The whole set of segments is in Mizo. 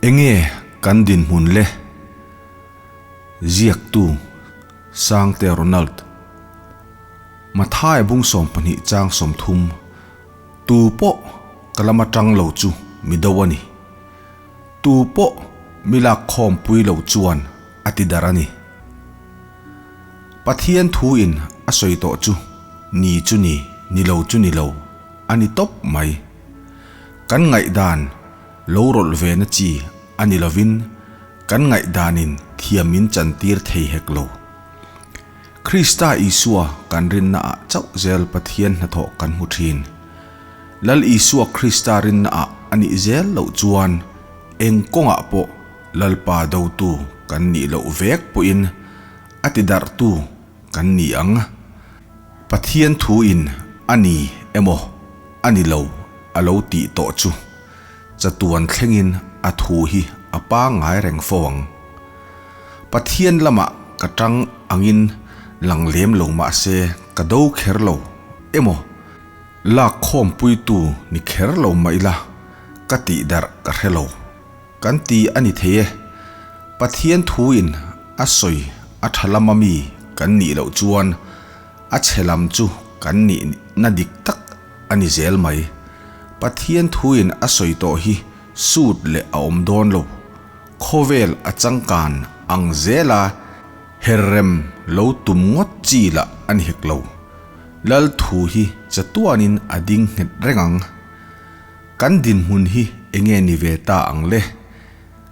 Enge kan dinhmun le? Ziaktu, Sangte Ronald. Mathai bung 12 chang 30, Tu pawh ka lama tang lo chu mi do a ni. Tu pawh mi lak khawmpui lo chuan a ti darh a ni. Pathian thu in a sawi tawh chu ni chu ni, ni lo chu ni lo a ni tawp mai. Kan ngaihdan lo rawlh ve na chi a ni lovin kan ngaihdanin thiam min chantir thei hek lo. Krista Isua kan rinna ah chauh zel Pathian hnathawh kan hmu thin. Lal Isua Krista rinna ah a nih zel loh chuan eng kawngah pawh Lalpa dotu kan nih loh vek pawhin a ti darhtu kan ni ang. Pathian thu in a ni emaw a ni lo a lo tih tawh chu chatuan thlengin a thu hi a pangngai reng fo ang. Pathian lamah ka tang angin lang lem lo mah se ka do kher lo emaw lak khawmpuitu ni kher lo mah ila ka tih darh ka hre lo. Kan ti a ni thei e. Pathian thuin a sawi a tha lama mi kan nih loh chuan a chhe lam chu kan nih na dik tak a ni zel mai. Pathian thuin a sawi tawh hi sut leh a awm dawn lo. Khawvel a changkan ang zela herrem lo tum ngawt chi lah a ni hek lo. Lal thu hi chatuanin a ding nghet reng ang. Kan dinhmun hi enge ni ve ta ang le?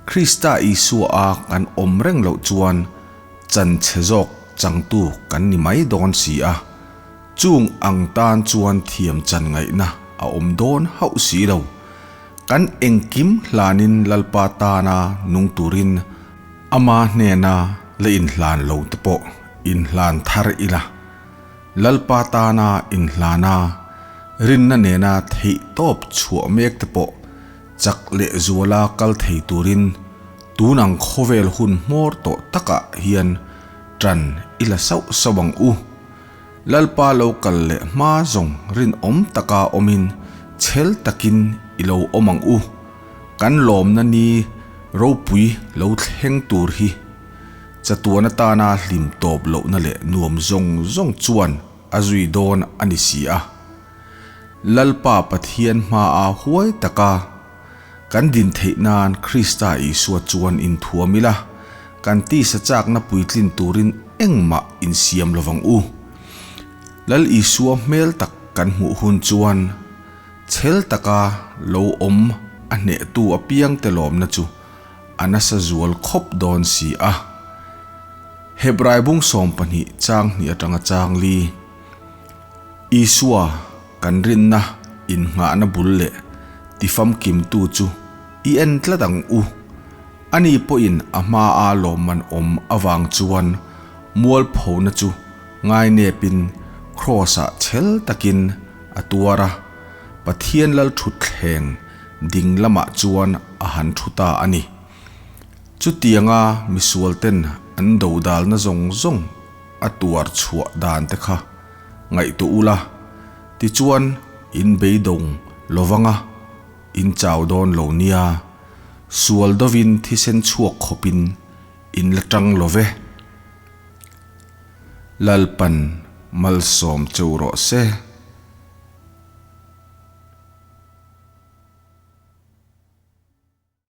Krista Isua a kan awm reng loh chuan chan chhe zawk changtu kan ni mai dawn si a, chung ang tan chuan thiam chan ngaihna a awm dawn hauh si lo. Kan engkim hlanin Lalpa tana nung turin ama hnena la inhlan lo te pawh inhlan thar ila. Lalpa tana inhlana rinna nena theih tawp chhuah mek te pawh chak leh zuala kal thei turin tun ang khawvel hun hmawr tawh takah hian tan i la sauh sauh ang u. Lalpa lo kal leh hma zawng rinawm taka awmin chhel takin i lo awm ang u. Kan lawmna ni ropui lo thleng tur hi. Chatuan atana hlim tawp lohna leh nuam zawng zawng chuan a zui dawn a ni si a. Lalpa Pathian hmaa huai taka kan din theih nan Krista Isua chuan inthuam ila, kan tisa chakna puitlin turin engmah insiam lovang u. Lal Isua hmel tak kan hmuh hun chuan chhel taka lo awm a hnehtu apiangte lawmna chu a nasa zual khawp dawn si a. Hebrai bung 12 chang hnih atanga chang li. Isua kan rinna innghahna bul leh tifamkimtu chu i en tlat ang u. Ani pawhin a hmaa lawmman awm avang chuan mualphona chu ngainepin Kraws-ah chhel takin a tuar a, Pathian Lalthutthleng Ding lamah chuan a han thu ta a ni. Chutianga misualten an dodalna zawng zawng a tuar chhuah dan te kha ngaihtuah ula, tichuan in beidawng lovanga in chau dawn lo nia, sual dovin thisen chhuak khawpin in la tang lo ve. Lalpan malsawm cheu rawh se.